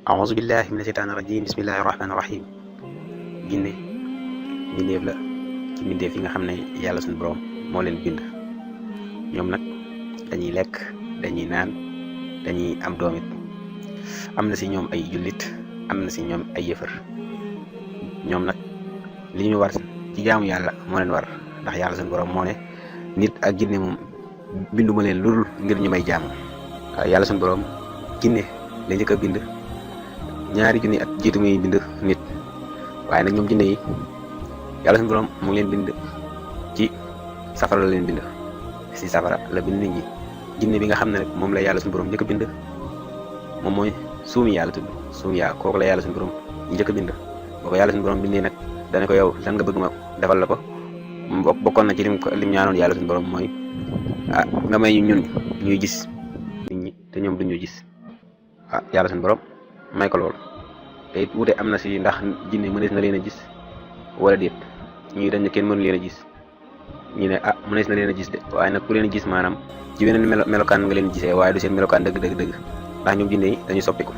auzu billahi mina sheytaani rajim bismillahi rahmaani rahim. jinne mbindeef la ci mbindeef yi nga xam ne yàlla suñu borom moo leen bind. ñoom nag dañuy lekk, dañuy naan, dañuy am doom it. am na si ñoom ay jullit, am na si ñoom ay yëfër. ñoom nag li ñu war ci jaamu yàlla moo leen war, ndax yàlla suñu borom moo ne nit ak jinne moom binduma leen lu dul ngir ñu may jaamu. waaw yàlla suñu borom jinne la njëkk a bind ñaari junni at jiitu muy bind nit. waaye nag ñoom jinne yi yàlla suñu borom mu ngi leen bind ci safara la leen bind, si safara la bind nit ñi. jinne bi nga xam ne nag moom la yàlla suñu borom njëkk a bind moom mooy suumi yàlla tudd suumi yàlla, kooku la yàlla suñu borom njëkk a bind. boo ko yàlla suñu borom bindee nag dana ko yow lan nga bëgg ma defal la ko. bokkoon na ci lim ñaanoon yàlla suñu borom mooy nga may ñun ñuy gis nit ñi te ñoom duñu gis. yàlla suñu borom may ko loolu. te it wute am na si ndax jinne mënees na leen a gis wala déet. ñii dañ ne kenn mënu leen a gis, ñu ne mënees na leen a gis de, waaye nag ku leen a gis maanaam ci beneen melokaan nga leen gisee, waaye du seen melokaan dëgg ndax ñoom jinne yi dañuy soppiku.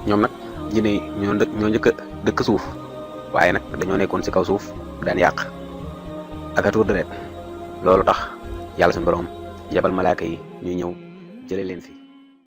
ñoom nag jinne yi ñoo njëkk a dëkk suuf, waaye nag dañoo nekkoon si kaw suuf daan yàq ak a tuur deret. loolu tax yàlla suñu borom yabal malaaka yi ñuy ñëw jële leen fi.